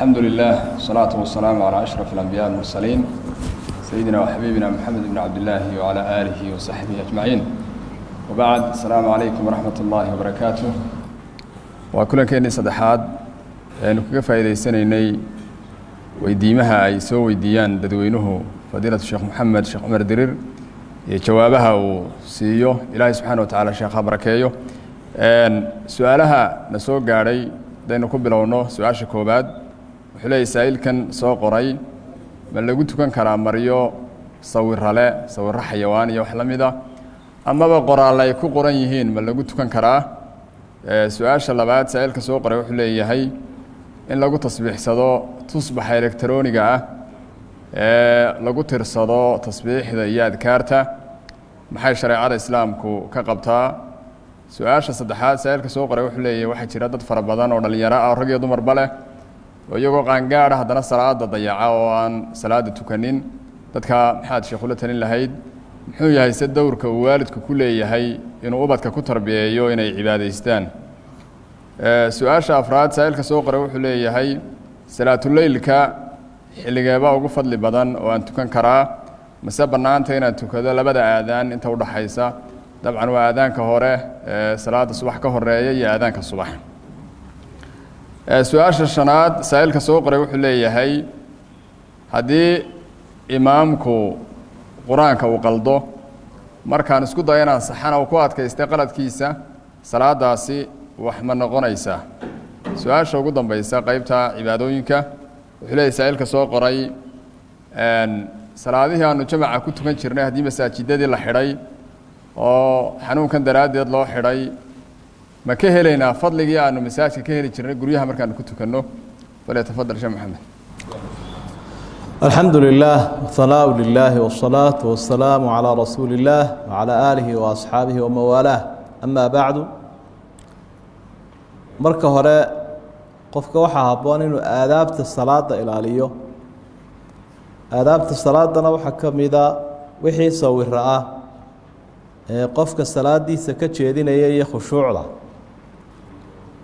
Alxamdu lilah wasalaatu wasalaamu calaa ashraf alambiyaa almursaliin, sayidina waxabiibina Moxamed bn Cabdillaahi wacalaa aalihi wasaxbihi ajmaciin, wabacd. Asalaamu calaykum waraxmat ullaahi wabarakaatu. Waa kulankeenii saddexaad eanu kaga faa'iidaysanaynay weydiimaha ay soo weydiiyaan dadweynuhu fadiilatu Sheekh Moxamed Sheekh Cumar Dirir iyo jawaabaha uu siiyo. Ilaahay subxaana wa tacala sheekha barakeeyo. Su-aalaha na soo gaadhay haddaynu ku bilowno, su-aasha koowaad wuxuu leeyay saa'ilkan soo qoray: ma lagu tukan karaa maryo sawirale, sawirro xayawaan iyo wax la mid a, amaba qoraal ay ku qoran yihiin, ma lagu tukan karaa? Su-aasha labaad saa'ilka soo qoray wuxuu leeyahay: in lagu tasbiixsado tusbaxa elektroniga ah ee lagu tirsado tasbiixda iyo adkaarta, maxay shareecada Islaamku ka qabtaa? Su-aasha saddexaad saa'ilka soo qoray wuxuu leeyahay: waxaa jira dad fara badan oo dhallinyaro ah oo rag iyo dumarba leh oo iyagoo qaangaadha haddana salaada dayaca oo aan salaada tukanin. Dadka maxaad sheekhula talin lahayd? Muxuu yahay se dowrka uu waalidku ku leeyahay inuu ubadka ku tarbiyeeyo inay cibaadaystaan? Su-aasha afraad saa'ilka soo qoray wuxuu leeyahay: salaatuleylka xilligeebaa ugu fadli badan oo aan tukan karaa? Mase bannaanta inaan tukado labada aadaan inta udhaxaysa? Dabcan waa aadaanka hore ee salaada subax ka horeeya iyo aadaanka subax. Su-aasha shanaad saa'ilka soo qoray wuxuu leeyahay: haddii imaamku qur-aanka uu qaldo, markaan isku dayo inaan saxana uu ku adkaystay qaladkiisa, salaadaasi wax ma noqonaysaa? Su-aasha ugu dambaysa qeybta cibaadooyinka wuxuu leeyahy saa'ilka soo qoray: salaadihii aanu jamaca ku tukan jirnay haddii masaajidadii la xidhay oo xanuunkan daraaddeed loo xidhay, ma ka helaynaa fadligii aanu masaajidka ka heli jirnay guryaha markaanu ku tukanno? Falyatafadal Sheekh Maxamed. Alxamdu lilah, hanaaءu lilahi wالsalaaةu wasalaamu calىa rasuuli اllah wعalى aalihi waasxaabihi wamanwaalaah, ama bacdu. Marka hore qofka waxaa habboon inuu aadaabta salaada ilaaliyo. Aadaabta salaadana waxaa ka mida wixii sawiro ah ee qofka salaadiisa ka jeedinaya iyo khushuucda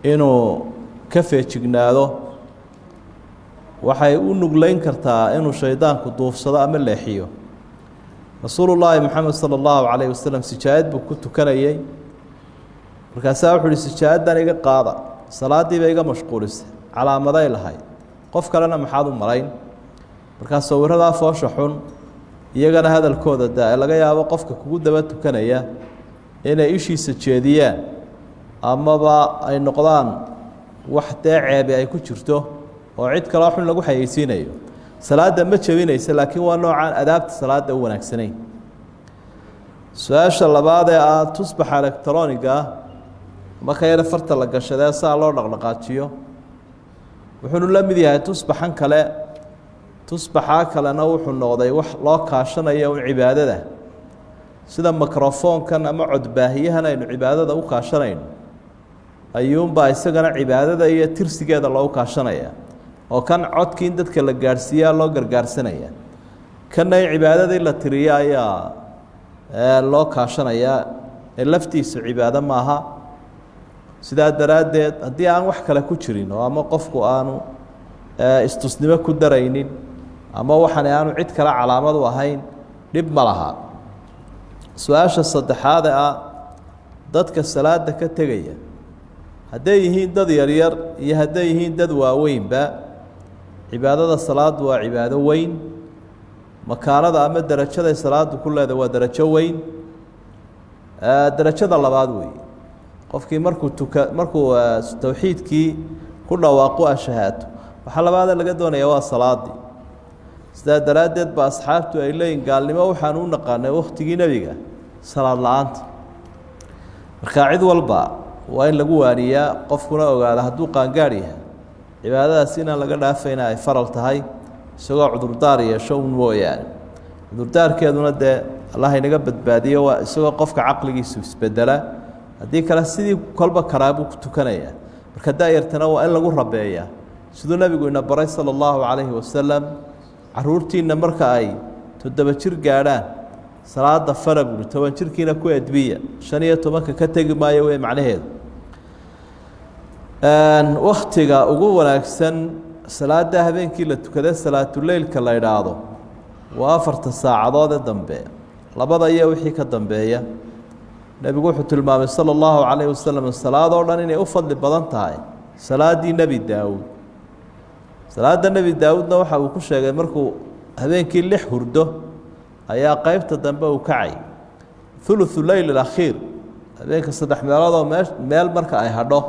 inuu ka feejignaado. Waxay u nugleyn kartaa inuu shaydaanku duufsado ama leexiyo. Rasuulullaahi Moxamed sala allahu calayhi wasalam sijaayad buu ku tukanayey. Markaasaa wuxu uhi: "Sijaayaddan iga qaada, salaaddiiba iga mashquulisay, calaamaday lahayd." Qof kalena maxaad u malayn? Markaa sawiradaa foosha xun iyagana hadalkooda daa, ee laga yaabo qofka kugu daba tukanaya inay ishiisa jeediyaan amaba ay noqdaan wax dee ceebi ay ku jirto oo cid kaloo xun lagu xayeysiinayo, salaadda ma jebinaysa, laakiin waa noocaan adaabta salaadda u wanaagsanayn. Su-aasha labaad ee ah tusbaxa electroniga marka yare farta la gashadee saa loo dhaqdhaqaajiyo, wuxuunu la mid yahay tusbaxan kale. Tusbaxaa kalena wuxuu noqday wax loo kaashanayo un cibaadada, sida mikrofoonkan ama codbaahiyahan aynu cibaadada u kaashanayno ayuunbaa isagana cibaadada iyo tirsigeeda loogu kaashanaya, oo kan codkii in dadka la gaadhsiiyaa loo gargaarsanaya, kanna in cibaadadii la tiriyo ayaa loo kaashanayaa, ee laftiisu cibaado maaha. Sidaa daraaddeed haddii aan wax kale ku jirin oo ama qofku aanu istusnimo ku daraynin ama waxan aanu cid kale calaamad u ahayn, dhib ma laha. Su-aasha saddexaad ee ah dadka salaada ka tegaya, hadday yihiin dad yaryar iyo hadday yihiin dad waaweynba, cibaadada salaadu waa cibaado weyn. Makaanada ama derajaday salaadu ku leedahay waa derajo weyn, derajada labaad weeye. Qofkii markuu tuka, markuu towxiidkii ku dhawaaqo, ashahaato, waxaa labaada laga doonaya waa salaadii. Sidaa daraaddeed ba asxaabtu ay leeyihin: "Gaalnimo waxaanu u naqaanay wakhtigii Nebiga salaad la-aanta." Markaa cid walba waa in lagu waaniyaa, qofkuna ogaada hadduu qaangaadh yahay cibaadadaas inaan laga dhaafayna, ay faral tahay, isagoo cudurdaar yeesho un mooyaane. Cudurdaarkeeduna dee Allah inaga badbaadiyo, waa isagoo qofka caqligiisu isbedela. Haddii kale sidii kolba karaa buu ku tukanayaa. Marka daayartana waa in lagu rabeeyaa siduu Nebigu ina baray sala allahu calayhi wasalam: "Caruurtiinna marka ay 7 jir gaadhaan salaada fara," buuri, "10 jirkiina ku edbiya, 15-ka ka tegi maayo." Wey macnaheedu waktiga ugu wanaagsan Salaada habeenkii la tukada salaatuleylka la idhaahdo waa 4 saacadood ee dambe, 2 iyo wixii ka dambeeya. Nebigu wuxuu tilmaamay sala allahu calayhi wasalam salaadoo dhan inay u fadli badan tahay salaadii Nebi Daawuud. Salaada Nebi Daawuudna waxa uu ku sheegay markuu habeenkii 6 hurdo ayaa qaybta dambe uu kacay, thuluthu leyl alakhiir, habeenka 3 meelood oo meel marka ay hadho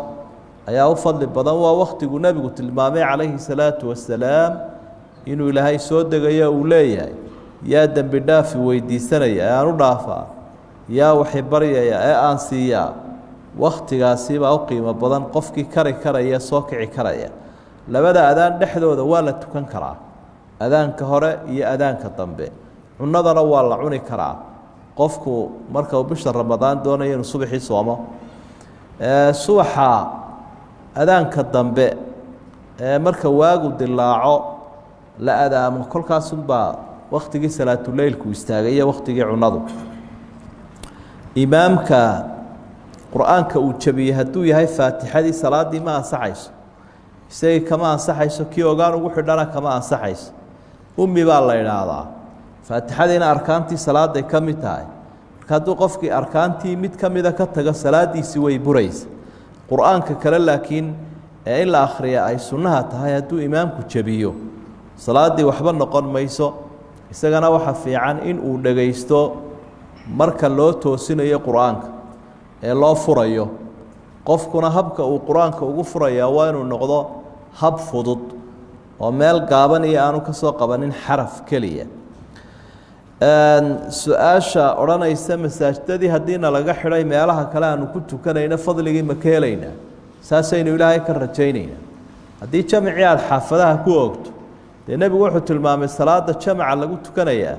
ayaa u fadli badan. Waa wakhtigu nebigu tilmaamay calayhi salaatu wasalaam inuu Ilaahay soo degayo, uu leeyahay yaa dembi dhaafi weydiisanaya ee aan u dhaafaa, yaa waxay baryaya ee aan siiyaa. Wakhtigaasi baa u qiimo badan qofkii kari karaya, soo kici karaya. 2 adaan dhexdooda waa la tukan karaa, adaanka hore iyo adaanka dambe. Cunadana waa la cuni karaa qofku marka uu bisha Ramadaan doonayo inuu subaxii soomo. Subaxa adaanka dambe ee marka waagu dilaaco la adaamo, kolkaasunbaa wakhtigii salaatuleylku istaagay iyo wakhtigii cunadu. Imaamka qur-aanka uu jabiyey hadduu yahay faatixadii, salaadii ma ansaxayso, isagii kama ansaxayso, kii ogaan ugu xidhana kama ansaxayso. Ummi baa la idhaahdaa. Faatixadiina arkaantii salaaday ka mid tahay. Marka hadduu qofkii arkaantii mid ka mida ka tago, salaadiisii way buraysa. Qur-aanka kale laakiin ee in la akhriya ay sunnaha tahay, hadduu imaamku jabiyo salaaddii waxba noqon mayso. Isagana waxa fiican in uu dhagaysto marka loo toosinayo qur-aanka ee loo furayo. Qofkuna habka uu qur-aanka ugu furayaa waa inuu noqdo hab fudud oo meel gaaban iyo aanu ka soo qabanin xaraf keliya. Su-aasha odhanaysa masaajidadii haddiina laga xidhay meelaha kale aanu ku tukanayno fadligii ma ka helaynaa? Saasaynu Ilaahay ka rajaynaynaa. Haddii jamacii aada xaafadaha ku oogto, dee nebigu wuxuu tilmaamay salaada jamaca lagu tukanayaa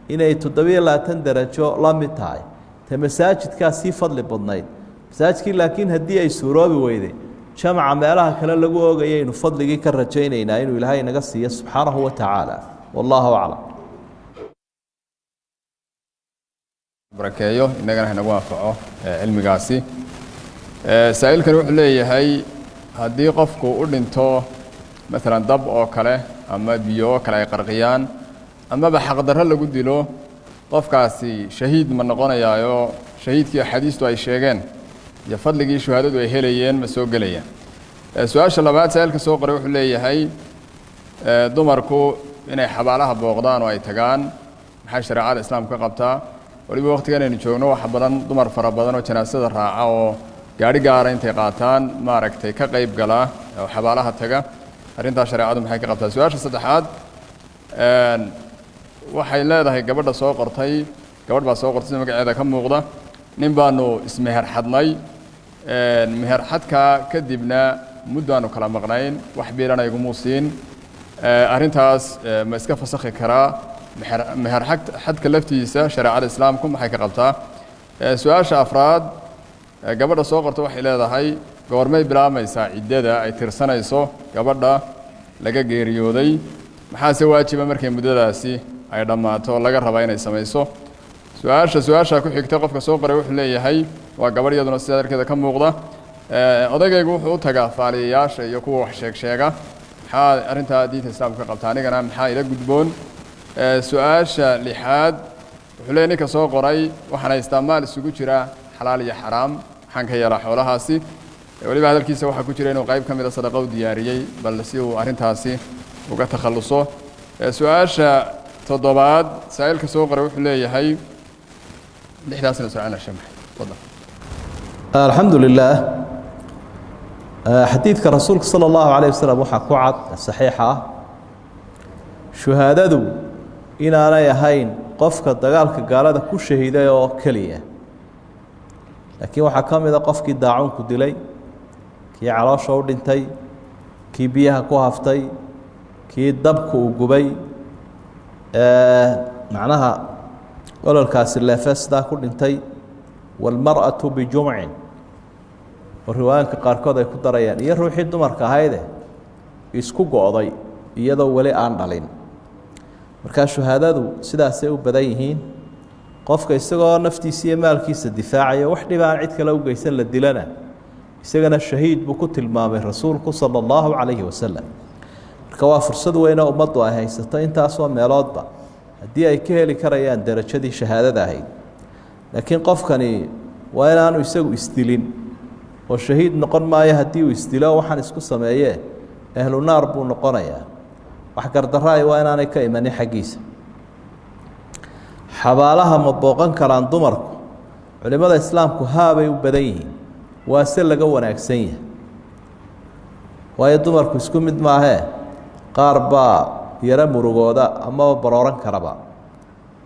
inay 27 darajo la mid tahay te masaajidkaa sii fadli badnayd. Masaajidkii laakiin haddii ay suuroobi weyday, jamaca meelaha kale lagu oogayaynu fadligii ka rajaynaynaa inuu Ilaahay naga siiyo subxaanahu wa tacaala. Wallaahu aclam. Barakeeyo innagana hanagu anfaco cilmigaasi. Saa'ilkani wuxuu leeyahay haddii qofku u dhinto maalan dab oo kale ama biyo oo kale ay qarqiyaan amaba xaqdarro lagu dilo, qofkaasi shahiid ma noqonayaayo? Shahiidkii axaadiistu ay sheegeen iyo fadligii shuhaadadu ay helayeen ma soo gelayaan? Su-aasha labaad saa'ilka soo qoray wuxuu leeyahay dumarku inay xabaalaha booqdaan oo ay tagaan maxay shareecada islaamka ka qabtaa? Waliba waqtigan aynu joogno waxa badan dumar fara badan oo janaasada raaca oo gaari gaara intay qaataan maaragtay ka qayb gala oo xabaalaha taga, arrintaas shareecadu maxay ka qabtaa? Su-aasha saddexaad waxay leedahay gabadha soo qortay, gabadh baa soo qortay sida magaceeda ka muuqda, nin baanu ismeher xadnay, meher xadkaa kadibna muddaanu kala maqnayn, wax biilana igumuu siin, arrintaas ma iska fasakhi karaa? Meher xadka laftiisa shareecada islaamku maxay ka qabtaa? Su-aasha afraad gabadha soo qorta waxay leedahay goormay bilaabmaysaa ciddada ay tirsanayso gabadha laga geeriyooday, maxaase waajiba markay muddadaasi ay dhammaato laga rabaa inay samayso? Su-aasha ku xigta qofka soo qoray wuxuu leeyahay waa gabadh iyaduna sida darkeeda ka muuqda, odaygaygu wuxuu u tagaa faaliyayaasha iyo kuwa wax sheeg sheega, maxaa arrintaa diinta islaamka ka qabta? Anigana maxaa ila gudboon? Su-aasha lixaad wuxuu leeyahay ninka soo qoray waxaan haystaa maal isugu jira xalaal iyo xaraam, maxaan ka yeelaa xoolahaasi? Weliba hadalkiisa waxaa ku jira inuu qayb ka mida sadaqa u diyaariyey bal si uu arrintaasi uga takhalluso. Su-aasha toddobaad saa'ilka soo qoray wuxuu leeyahay lixdaasna socona shamax tafadal. Alxamdu lilaah. Xadiidka rasuulka sala allahu calayh wasalam waxaa ku cad saxiixa ah shuhaadadu inaanay ahayn qofka dagaalka gaalada ku shahiiday oo keliya, laakiin waxaa ka mid a qofkii daacuunku dilay, kii caloosha u dhintay, kii biyaha ku haftay, kii dabku uu gubay, macnaha ololkaasi leefe sidaa ku dhintay, waalmar'atu bijumcin oo riwaayanka qaarkood ay ku darayaan, iyo ruuxii dumarka ahayde isku go'day iyadoo weli aan dhalin. Markaa shuhaadadu sidaasay u badan yihiin. Qofka isagoo naftiisa iyo maalkiisa difaacaya wax dhib aan cid kale u geysan la dilana, isagana shahiid buu ku tilmaamay rasuulku sala allahu calayhi wasalam. Marka waa fursad weynoo ummaddu ay haysato intaasoo meeloodba haddii ay ka heli karayaan derajadii shahaadada ahayd. Laakiin qofkani waa inaanu isagu isdilin, oo shahiid noqon maayo haddii uu isdilo waxaan isku sameeyee, ahlu naar buu noqonayaa. Wax gardarraay waa inaanay ka imanin xaggiisa. Xabaalaha ma booqan karaan dumarku? Culimada islaamku haabay u badan yihiin, waa se laga wanaagsan yahay, waayo dumarku isku mid maahee, qaar baa yaro murugooda amaba barooran karaba.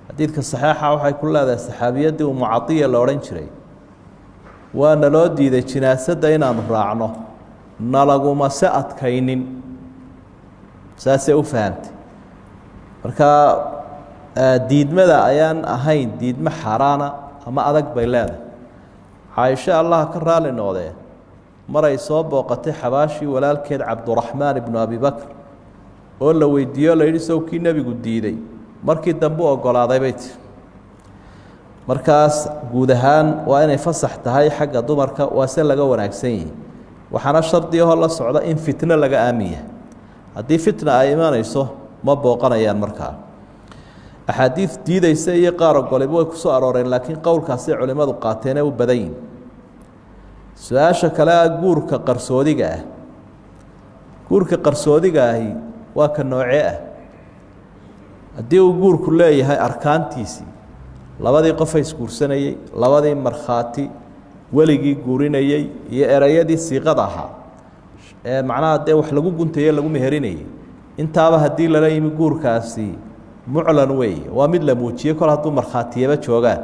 Xadiidka saxeixa waxay ku leedahay saxaabiyaddii Umu Cadiya la odhan jiray, waa naloo diiday jinaasadda inaanu raacno, nalaguma se adkaynin, saasay u fahamtay. Marka diidmada ayaan ahayn diidmo xaaraana ama adag bay leedahay. Caaisho allaha ka raali noqdee, maray soo booqatay xabaashii walaalkeed Cabduraxmaan ibnu Abi Bakr oo la weydiiyo, la yidhi sowkii nebigu diiday, markii dambe u ogolaaday bay tiri. Markaas guud ahaan waa inay fasax tahay xagga dumarka, waa se laga wanaagsan yihi. Waxaana shardiyahoo la socda in fitno laga aamin yahay. Haddii fitna ay imanayso ma booqanayaan. Markaa axaadiid diideysa iyo qaar ogoleyba way ku soo arooreen, laakiin qowlkaasay culimmadu qaateenee u badan yihin. Su-aasha kale ah guurka qarsoodiga ah. Guurka qarsoodiga ahi waa ka noocee ah? Haddii uu guurku leeyahay arkaantiisii, labadii qofay isguursanayey, labadii markhaati, weligii guurinayey iyo ereyadii siiqada ahaa ee macnaha dee wax lagu guntaye lagu meherinayey, intaaba haddii lala yimi guurkaasi muclan weeye, waa mid la muujiyey kol hadduu markhaatiyaba joogaan.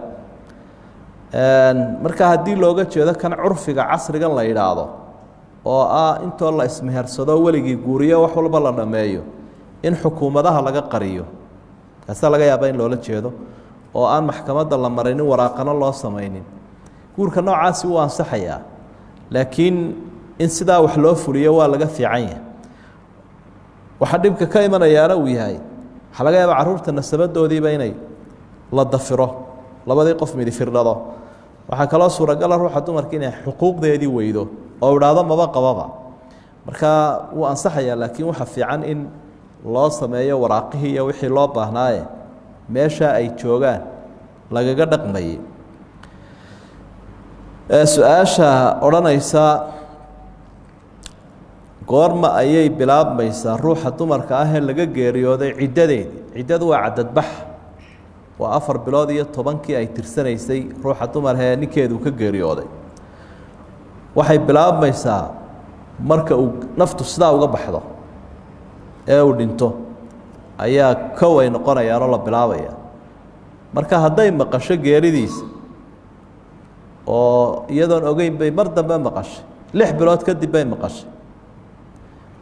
Marka haddii looga jeedo kan curfiga casrigan la yidhaahdo oo ah intoo la ismehersado weligii guuriyo wax walba la dhammeeyo in xukuumadaha laga qariyo, kaasaa laga yaaba in loola jeedo, oo aan maxkamadda la marinin, waraaqano loo samaynin, guurka noocaasi wuu ansaxayaa, laakiin in sidaa wax loo fuliyo waa laga fiican yahay. Waxaa dhibka ka imanayaana uu yahay, waxaa laga yaaba carruurta nasabadoodiiba inay la dafiro, labadii qof midifirdhado. Waxaa kaloo suuragala ruuxa dumarka inay xuquuqdeedii weydo oo idhaahdo maba qababa. Marka wuu ansaxayaa, laakiin waxa fiican in loo sameeyo waraaqihii iyo wixii loo baahnaaye meesha ay joogaan lagaga dhaqmayay. Su-aasha odhanaysa goorma ayay bilaabmaysaa ruuxa dumarka ah ee laga geeriyooday ciddadeedii? Ciddadu waa cadadbax, waa 4 bilood iyo 10kii ay tirsanaysay ruuxa dumarka ee ninkeedu ka geeriyooday. Waxay bilaabmaysaa marka uu naftu sidaa uga baxdo ee uu dhinto ayaa kow ay noqonayaanoo la bilaabaya. Marka hadday maqasho geeridiisa oo iyadoon ogeyn bay mar dambe maqashay, 6 bilood kadib bay maqashay,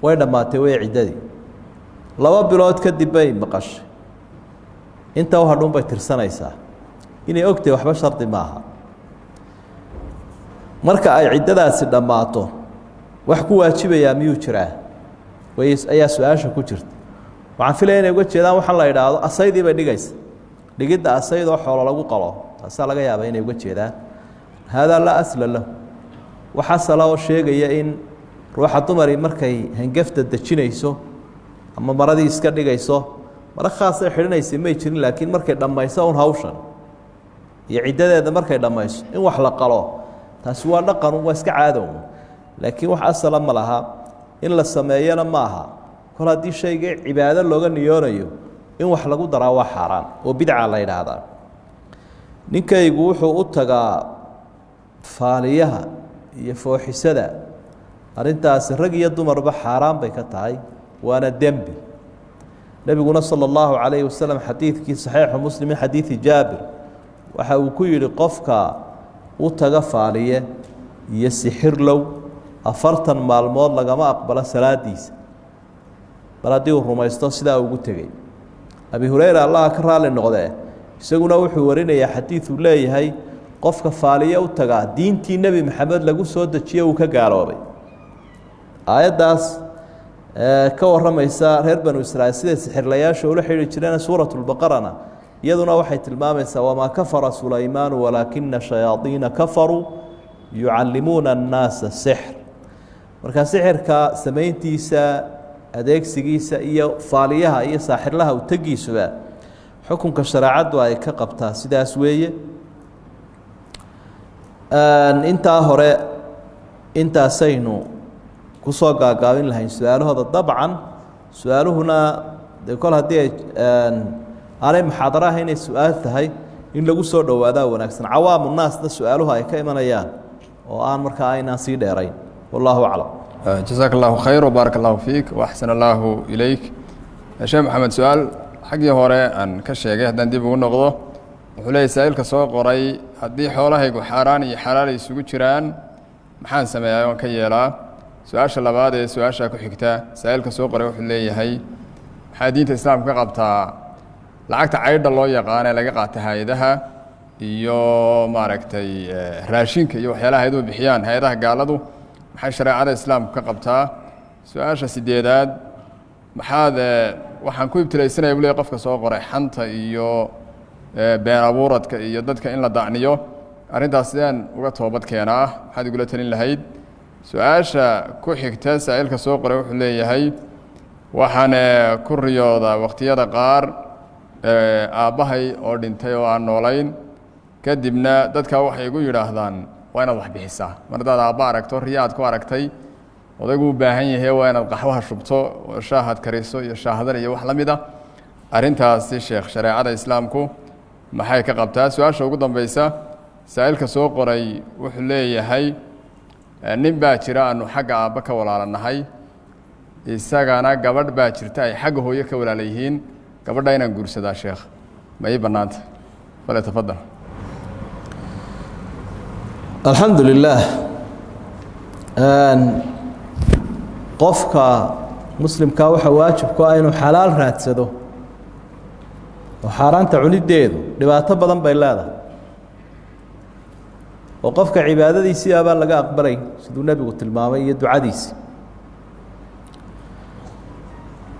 way dhammaatay way ciddadii. 2 bilood kadib bay maqashay, inta u hadhuun bay tirsanaysaa. Inay ogtahay waxba shardi maaha. Marka ay ciddadaasi dhammaato wax ku waajibayaa miyuu jiraa way ayaa su-aasha ku jirta. Waxaan filaya inay uga jeedaan waxaan la idhaahdo asaydii bay dhigaysa, dhigidda asaydoo xoolo lagu qalo, taasaa laga yaabaa inay uga jeedaan. Haadaa laa asla lahu, wax asala oo sheegaya in ruuxa dumari markay hangafta dejinayso ama maradii iska dhigayso maro khaasay xidhinaysay may jirin, laakiin markay dhammayso un hawshan iyo ciddadeeda markay dhammayso in wax la qalo, taasi waa dhaqan, waa iska caadow, laakiin wax asala ma laha, in la sameeyana ma aha. Kol haddii shayga cibaado looga niyoonayo in wax lagu daraa waa xaaraan oo bidca la yidhaahdaa. Ninkaygu wuxuu u tagaa faaliyaha iyo fooxisada, arrintaasi rag iyo dumarba xaaraan bay ka tahay, waana dembi. Nebiguna sala allahu calayhi wasalam xadiidkii saxiixu Muslim min xadiidi Jaabir waxa uu ku yidhi, qofka u taga faaliye iyo sixirlow 40 maalmood lagama aqbalo salaadiisa, bal haddii uu rumaysto sidaa ugu tegey. Abi Hureyra allaha ka raali noqdee, isaguna wuxuu warinayaa xadiid uu leeyahay qofka faaliye u tagaa diintii Nebi Maxamed lagu soo dejiye uu ka gaaloobay. Aayaddaas ka warramaysa reer Banu Israiil siday sixirlayaasha ula xidhi jireen suuratulbaqarana iyaduna waxay tilmaamaysaa wamaa kafara Sulaymaanu walaakina shayaadiina kafaruu yucallimuuna annaasa sixr. Marka sixirka samayntiisa adeegsigiisa iyo faaliyaha iyo saaxirlaha u tegiisuba xukunka shareecaddu ay ka qabtaa sidaas weeye. Intaa hore intaasaynu kusoo gaagaabin lahayn su-aalahooda. Dabcan su-aaluhuna dee kol haddii ay aanay muxaadaro ahayn inay su-aal tahay in lagu soo dhowaadaa wanaagsan, cawaamu naasna su-aaluhu ay ka imanayaan oo aan markaa aynaan sii dheerayn. Wallahu aclam. Jazaak allahu khayr wbaarak allahu fiik waaxsan allahu ilayk. Sheekh Maxamed, su-aal xaggii hore aan ka sheegay haddaan dib ugu noqdo, wuxuu leeyay saa'ilka soo qoray: haddii xoolahaygu xaaraan iyo xalaal ay isugu jiraan, maxaan sameeyaa oon ka yeelaa? Su-aasha labaad ee su-aashaa ku xigta, saa'ilka soo qoray wuxuu leeyahay: maxaa diinta islaamka ka qabtaa lacagta caydha loo yaqaan ee laga qaata hay-adaha iyo maaragtay raashinka iyo waxyaalaha hay-aduhu bixiyaan, hay-adaha gaaladu, maxay shareecada islaamku ka qabtaa? Su-aasha sideedaad, maxaad waxaan ku ibtilaysanaya buu leey qofka soo qoray xanta iyo been abuuradka iyo dadka in la dacniyo, arrintaas sideen uga toobad keenaa? Maxaad igula talin lahayd? Su-aasha ku xigta, saa'ilka soo qoray wuxuu leeyahay: waxaan ku riyoodaa wakhtiyada qaar aabbahay oo dhintay oo aan noolayn, kadibna dadka waxay igu yidhaahdaan waa inaad wax bixisaa mar haddaad aabba aragto, riyo aad ku aragtay odaygu u baahan yahay, waa inaad qaxwaha shubto oo shaahaad kariso iyo shaahdan iyo wax la mid ah. Arrintaasi sheekh, shareecada islaamku maxay ka qabtaa? Su-aasha ugu dambaysa, saa'ilka soo qoray wuxuu leeyahay: nin baa jira aanu xagga aabba ka walaalanahay, isagana gabadh baa jirta ay xagga hooyo ka walaala yihiin, gabadha inaan guursadaa sheekh ma ii bannaanta? Fale tafadal. Alxamdu lilaah. Qofka muslimkaa waxaa waajib ku ah inuu xalaal raadsado, oo xaaraanta cunideedu dhibaato badan bay leedahay, oo qofka cibaadadiisii abaa laga aqbalay siduu nebigu tilmaamay iyo ducadiisi.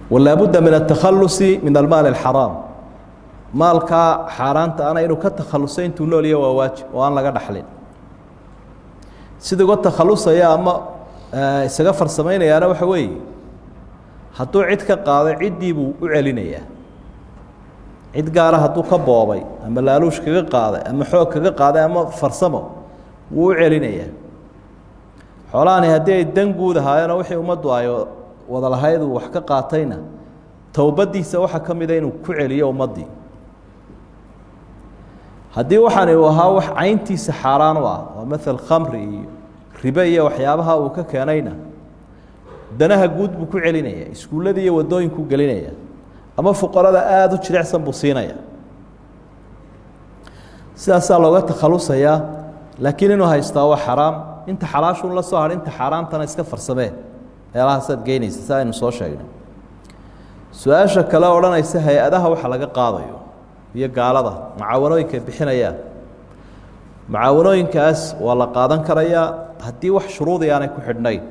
Walaa budda min atakhalusi min almaali alxaraam, maalkaa xaaraanta ana inuu ka takhalusay intuu noolya waa waajib oo aan laga dhaxlin. Sida uga takhalusaya ama isaga farsamaynayaana waxa weeye, hadduu cid ka qaaday ciddii buu u celinayaa. Cid gaara hadduu ka boobay ama laaluush kaga qaaday ama xoog kaga qaaday ama farsamo, wuu u celinayaa. Xoolahani haddii ay dan guud ahaayeenoo wixii ummaddu ay wada lahayd uu wax ka qaatayna, towbadiisa waxaa ka mida inuu ku celiyo ummaddii. Haddii waxaani uu ahaa wax cayntiisa xaaraan u ah, oo maal khamri iyo ribe iyo waxyaabaha uu ka keenayna, danaha guud buu ku celinaya, iskuulladii iyo waddooyinkuu gelinaya, ama fuqarada aada u jilicsan buu siinaya. Sidaasaa looga takhalusayaa. Laakiin inuu haystaa waa xaraam. Inta xalaashuun la soo hadh, inta xaaraantana iska farsamee, meelahaasaad geynaysa si aynu soo sheegnay. Su-aasha kale odhanaysa hay-adaha waxa laga qaadayo iyo gaalada mucaawanooyinka ay bixinayaan, mucaawanooyinkaas waa la qaadan karayaa haddii wax shuruudi aanay ku xidhnayn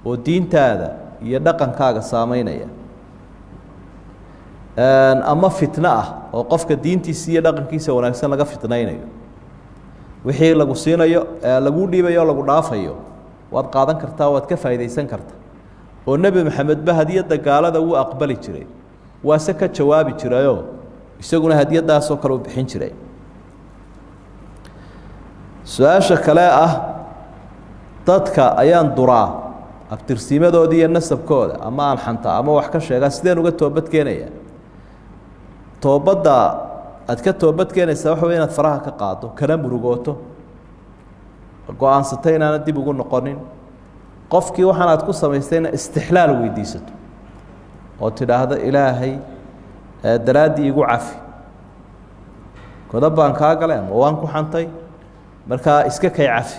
oo diintaada iyo dhaqankaaga saameynaya ama fitno ah, oo qofka diintiisa iyo dhaqankiisa wanaagsan laga fitnaynayo. Wixii lagu siinayo, lagu dhiibayo o lagu dhaafayo, waad qaadan kartaa, waad ka faa'iidaysan kartaa. Oo Nebi Maxamedba hadiyadda gaalada wuu aqbali jiray, waase ka jawaabi jirayoo isaguna hadiyadaasoo kale u bixin jiray. Su-aasha kale ah, dadka ayaan duraa abtirsiimadooda iyo nasabkooda ama aan xantaa ama wax ka sheegaa, sideen uga toobad keenaya? Toobadda aad ka toobad keenaysaa waxa wey inaad faraha ka qaado, kana murugooto, go-aansatay inaana dib ugu noqonin. Qofkii waxaan aad ku samaystayna istixlaal weydiisato oo tidhaahdo Ilaahay daraaddii igu cafi, godob baan kaa galay ama waan ku xantay, markaa iska kay cafi.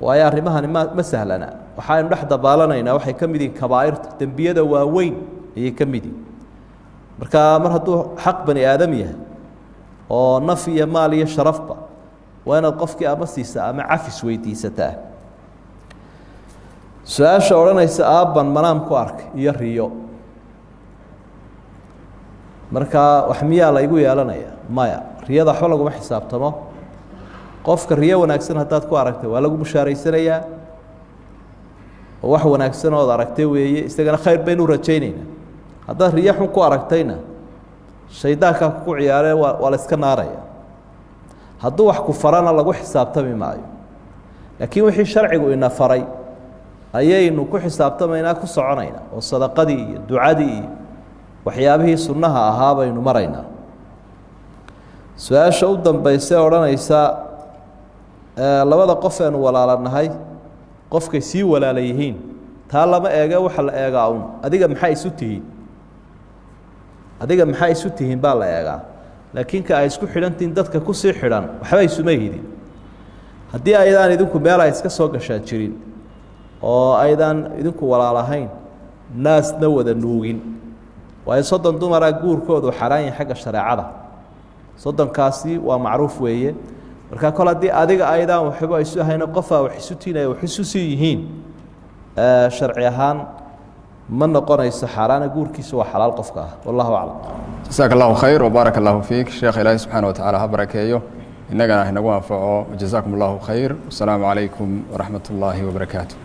Waayo arrimahani ma sahlana. Waxaaynu dhex dabaalanaynaa waxay ka mid yihiin kabaa'irta, dembiyada waaweyn ayay ka mid yihin. Marka mar hadduu xaq bani aadam yahay oo naf iyo maal iyo sharafba, waa inaad qofkii ama siisaa ama cafis weydiisataa. Su-aasha odhanaysa aabban manaam ku arkay iyo riyo, markaa wax miyaa la igu yeelanaya? Maya, riyada waxba laguma xisaabtamo. Qofka riyo wanaagsan haddaad ku aragtay waa lagu bushaaraysanayaa. Oo wax wanaagsan ood aragtay weeye, isagana khayr baynu rajaynaynaa. Haddaad riyo xun ku aragtayna, shaydaankaa kuku ciyaaree, waa la iska naaraya. Hadduu wax ku farana, lagu xisaabtami maayo, laakiin wixii sharcigu ina faray ayaynu ku xisaabtamaynaa, ku soconaynaa, oo sadaqadii iyo ducadii iyo waxyaabihii sunnaha ahaa baynu maraynaa. Su-aasha u dambayse odhanaysa, labada qof eenu walaalanahay, qofkay sii walaala yihiin, taa lama eege. Waxa la eegaa un adiga maxaa isu tihiin, adiga maxaa isu tihiin baa la eegaa. Laakiin ka ay isku xidhantihiin, dadka kusii xidhan waxba isuma hidin. Haddii aydaan idinku meel ay iska soo gashaan jirin oo aydaan idinku walaalahayn, naasna wada nuugin, waayo 30 dumaraa guurkoodu xaraan yahay xagga shareecada. 30kaasi waa macruuf weeye. Marka kol haddii adiga aydaan waxba isu ahayno, qofaa wax isu tiinaya, wax isu sii yihiin, sharci ahaan ma noqonayso xaaraana, guurkiisa waa xalaal qofka ah. Wallahu aclam. Jasaaka allahu khayr wbaarak allahu fiik, sheekh. Ilaahi subxaana wa tacaala ha barakeeyo, innagana hinagu anfaco. Jazaakum allahu khayr. Wasalaamu calaykum waraxmat ullaahi wabarakaatu.